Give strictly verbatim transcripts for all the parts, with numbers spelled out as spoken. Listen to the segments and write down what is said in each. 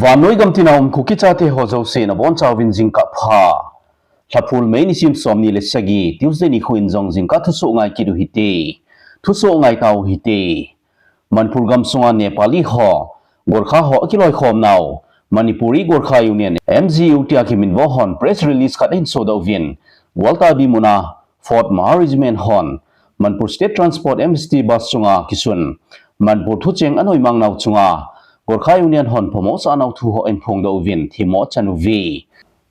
Vannoi gamtina um Kuki chate ho jouse nabonchauvin jingkah pha. Lhaphul May nisim somni le sagi, Tuesday nikho in jong jingkah thusoh ngai kit u hite. Thusoh ngai tau hite. Manipur gamsunga Nepali ho, Gorkha ho akiloikhomnau Manipuri Gorkha Union, M G U tia kiminvo hon press release khat ahin sodoh uvin, Gwaltabi muna Fourth Mahar Regiment hon Manipur State Transport M S T bus chunga kisun Manipur thucheng anoimangnau chunga Gorkha Union hon phamosahnau thu ho ahin phongdoh uvin themmo achan uve.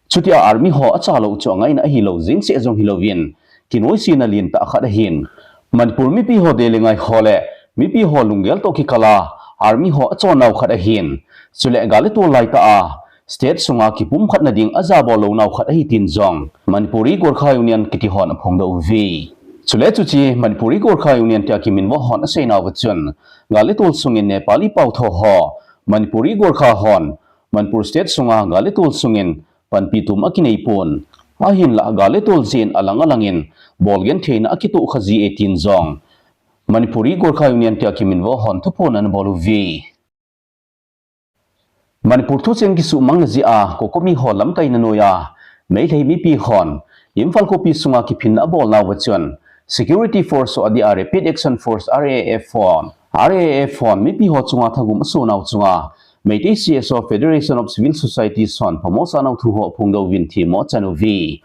Chutia army ho achalou chu angaina ahilou, jingse jong hilouvin, kinoisena lentah khat ahin. Manipur mipi ho dei le ngai ho le mipi ho lunggel toh kikala army ho achonnau khat ahin. Chule gal le tol laitah a state sunga kipumkhatna ding ajabol lounau khat ahi tin jong Manipuri Gorkha Union kiti hon aphongdoh uve. Chule chuche Manipuri Gorkha Union tia kiminvo hon aseinauva chun, gal le tol sungin Nepali paotho ho Manipuri Gorkha hon Manipur state sunga gal le tol sungin panpi tum akinei pon. Ahinlah gal le tol jeh in alang alangin bolgentheina akitoh kha jie tin jong Manipuri Gorkha Union tia kiminvo hon thuphon anabol uve. Manipur thucheng kisuhmangna jeh a COCOMI ho lamkaina noiya Meitei mipi hon Imphal khopi sunga kiphinna abolnauva chun, Security Force ho adia Rapid Action Force, R A F hon, R A F hon mipi ho chunga thagum asonau chunga Meitei C S O, Federation of Civil Societies hon phamosahnau thu ho aphongdoh uvin themmo achan uve.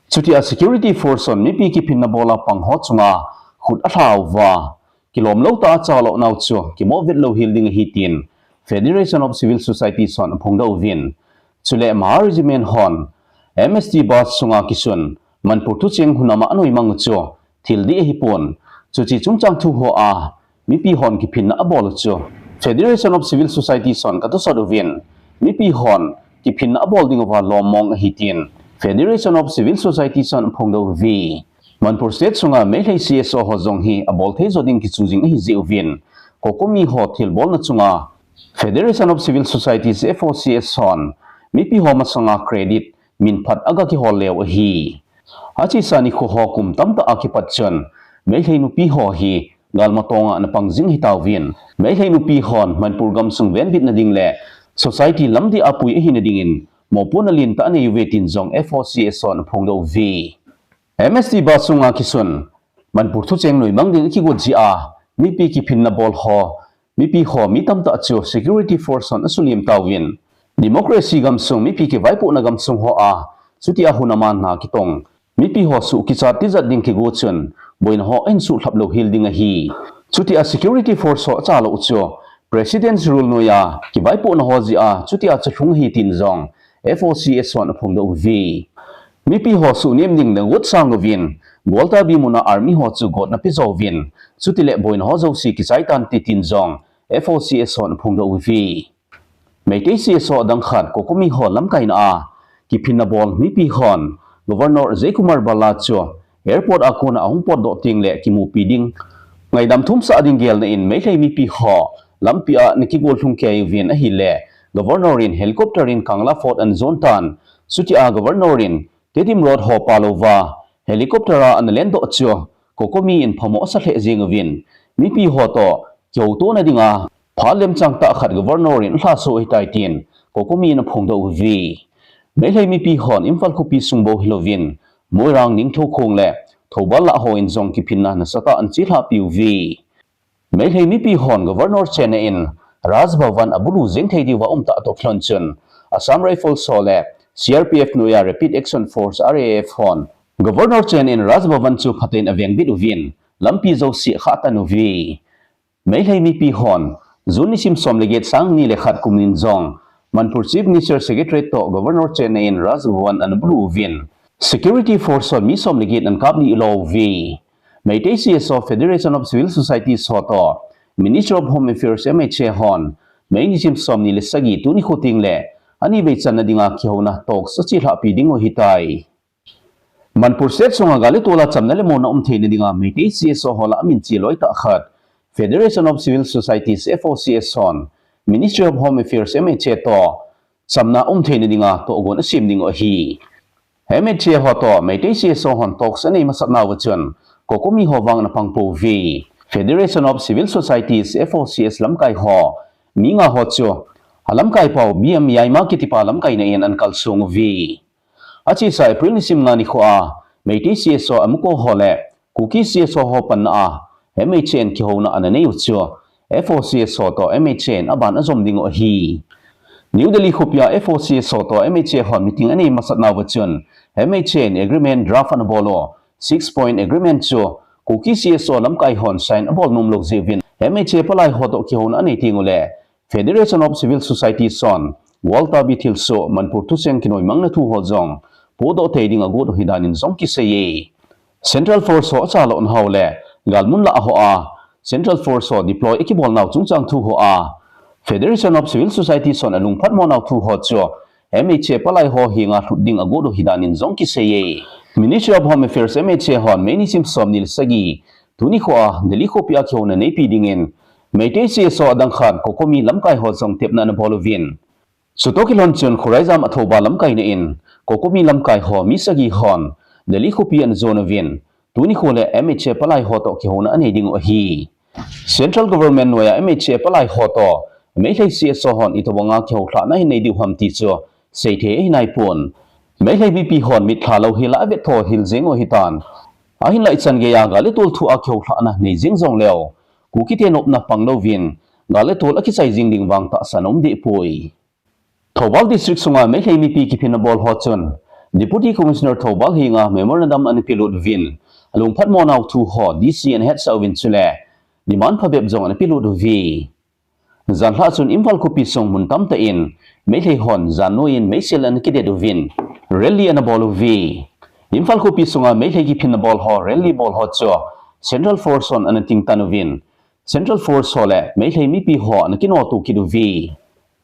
Chutia Security Force hon mipi kiphinna bol'a pang ho chunga khut alhauva, kilomlou tah a achalohnau chu kimohvet louhel ding ahi tin Federation of Civil Societies hon aphongdoh uvin. Chule Mahar Regiment hon M S T bus sunga kisun Manipur thucheng hunam'a anoimang u chu thil dih ahipon. Chuche chungchang thu hoa mipi hon kiphinna abol u chu Federation of Civil Societies hon katosot uvin, mipi hon kiphinna abol dinguva lommong ahi tin Federation of Civil Societies hon aphongdoh uve. Manipur state sunga Meitei C S O ho jong hi abolthei jo ding kichu jing ahi jeh uvin, COCOMI ho thilbolna chunga Federation of Civil Societies, F O C S hon mipi ho masanga credit minphat aga kihol leu ahi. Achesa nikho ho kum tamtah a kipat chun Meitei nupi ho hi galmatonga ana pang jing ahitauvin, Meitei nupi hon Manipur gamsung venbitna ding le society lamdih a pui ahina dingin mopohna lentah anei uve tin jong F O C S hon aphongdoh uve. M S T bus sunga kisun Manipur thucheng noimang ding akigot jeh a mipi kiphinna bol ho, mipi ho mi tamtah chu Security Force hon asulem tauvin, democracy gamsung, mipi kivaipohna gamsung hoa chutia hunam'a na kitong mipi ho suh kichat tijat ding kigo chun boina ho ahin suhlhap louhel ding ahi. Chutia Security Force ho achalou chu President's Rule noiya kivaipohna ho jeh a chutia chu lhung ahi tin jong F O C S hon aphongdoh uve. Mipi ho suhnem ding nagot sang uvin, Gwaltabi muna army ho chu gotna pejouvin, chutile boina ho jouse kichai tante tin jong F O C S hon aphongdoh uve. Meitei C S O adang khat COCOMI ho lamkaina a kiphinna bol mipi hon Governor Ajay Kumar Bhalla chu airport a kona ahung potdoh tengle kimupi ding, ngaidam thumsah ding gelna in Meitei mipi ho lampia ana kigol lhung kei uvin ahile, Governor in helicopter in Kangla Fort ana jon tan, chutia Governor in Tedim Road ho palouva helicopter a ana lendoh chu COCOMI in phamo asa lheh jeng uvin, mipi ho toh kihoutona dinga phat lemchang tah khat Governor in alhaso ahitai tin COCOMI in aphongdoh uve. Meitei mipi hon Imphal khopi sung bou hilouvin, Moirang, Ningthoukhong le Thoubal lah ho in jong kiphinna nasatah in ana chelhahpi uve. Meitei mipi hon Governor chenna in Raj Bhavan abulu jeng thei diuva umtah toh kilhon chun, Assam Rifles ho le C R P F noiya Rapid Action Force, R A F hon Governor chenna in Raj Bhavan chu phaten avengbit uvin, lampi jouse akhah tan uve. Meitei mipi hon June nisim som le get, sang ni le khat kum in jong Manipur Chief Minister Secretariat toh Governor chenna in Raj Bhavan ana bulu uvin, Security Force hon mi som le get ana kaplih lo uve. Meitei C S O, Federation of Civil Societies ho toh Ministry of Home Affairs, M H A hon May nisim somni le sagi, tuni nikho tengle anivei channa dinga kihouna talks achelhahpi diu ahitai. Manipur State sunga gal le tol a chamna le muonna um theina dinga Meitei C S O ho lah a min cheloi tah khat, Federation of Civil Societies, F O C S hon Ministry of Home Affairs, M H A toh chamna um theina dinga tohgon asem diu ahi. M H A ho toh Meitei C S O hon talks anei masat nauva chun COCOMI ho vang ana pang pouve. Federation of Civil Societies, F O C S lamkai ho mi nga ho chu Alamkai pau B M Yaima kitipa lamkaina in ana kalsong uve. Achesa April nisim nga nikho a, Meitei C S O MCO ho le Kuki C S O ho panna a, M H A in kihouna ana nei u chu, F O C S O toh M H A in aban ajom ding u ahi. New Delhi khopi a F O C S O toh M H A hon meeting anei masat nauva chun, M H A in agreement draft ana bol u, six point agreement chu, Kuki C S O lamkai hon sign abol nom lou jeh uvin, M H A palai ho toh kihouna anei ding u le, Federation of Civil Society son, Walter B Thilsoh, Manipur thucheng kinoimangna thu ho jong, podoh thei ding agot u ahi danin jong kiseiye. Central Force ho achalhah nau le, galmun lah a ho a, Central Force ho deploy akibol nau chungchang thu ho a, Federation of Civil Society son alungphat mo nau thu ho chu, M H A palai ho henga lhut ding agot u ahi danin jong kiseiye. Ministry of Home Affairs M H A hon May nisim somni le sagi, tuni nikho a Delhi khopi a kihouna neipi dingin, Meitei C S O adang khat COCOMI lamkai ho jong tepna ana bol uvin. Chutoh kilhon chun Khuraijam Athouba lamkaina in, COCOMI lamkai ho mi sagi hon, Delhi khopi ana jon uvin, tuni nikho le M H A palai ho toh kihouna anei ding u ahi. Central Government noiya M H A palai ho toh, Meitei C S O hon itobanga kihoulhahna ahin nei diu ham ti chu, seithei ahi naipon. Meitei mipi hon mitlha louhel a avet tho hel jeng u ahitan. Ahinlah ichan geiya gal le tol thu a kihoulhahna nei jeng jongleu, Kukite nopna pang louvin, gal le tol akichai jing ding vang tahsan aum deh poi. Thoubal District sunga Meitei mipi kiphinna bol ho chun, Deputy Commissioner Thoubal henga memorandum ana pelut uvin, alungphat mo nau thu ho D C ana hetsah uvin chule, demand phabep jong ana pelut uve. Janhi a chun Imphal khopi sung mun tamtah in, Meitei hon jan noiya meisel ana kidet uvin, rally ana bol uve. Imphal khopi sunga Meitei kiphinna bol ho rally bol ho chu, Central Force hon ana tingtang uvin, Central Force ho le Meitei mipi ho ana kinoto kit uve.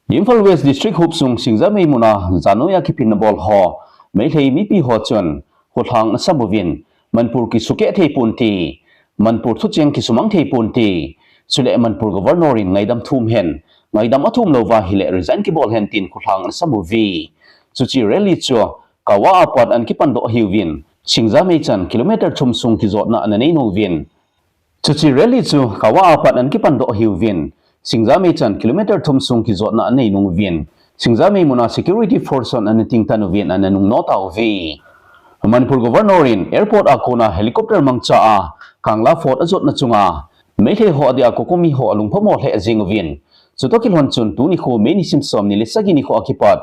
Imphal West District huop sung Singjamei muna jan noiya kiphinna bol ho, Meitei mipi ho chun, kholhang ana sam uvin, Manipur kisukeh thei ponte, Manipur thucheng kisumang thei ponte, chule Manipur Governor in ngaidam thum hen, ngaidam athum louva ahile resign kibol hen tin kholhang ana sam uve. Chuche rally chu, Kawa a pat ana kipan doh ahiuvin, Singjamei chan kilometer thum sung kijotna ana nei nom uvin, Chuche rally chu Kawa a pat ana kipan doh ahiuvin, Singjamei chan kilometer thum sung kijotna ana nei nom uvin, Singjamei muna security force hon ana tingtang uvin ana nungno tauve. Manipur Governor in airport a kona helicopter mangcha a Kangla Fort ajotna chunga Meitei ho adia COCOMI ho alungphamo lheh jeng uvin. Chutoh kilhon chun tuni nikho May nisim somni le sagi nikho a kipat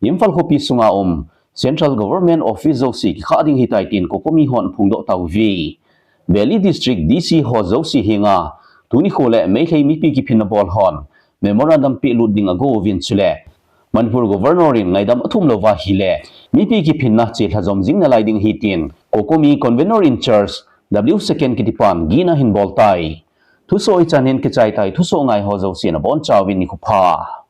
Imphal khopi sunga um Central Government Office jouse kikhah ding ahitai tin COCOMI hon aphongdoh tauve. Valley District D C ho jouse henga, tuni nikho le Meitei mipi kiphinna bol hon, memorandum pelut ding ago uvin chule, Manipur Governor in ngaidam athum louva ahile, mipi kiphinna chelha jom jing nalai ding ahi tin, COCOMI Convenor in Charge, W Second kitipan gihna ahin bol tai. Thusoh hichan hin kichai tai, thusoh ngai ho jouse nabonchauvin nikho pha.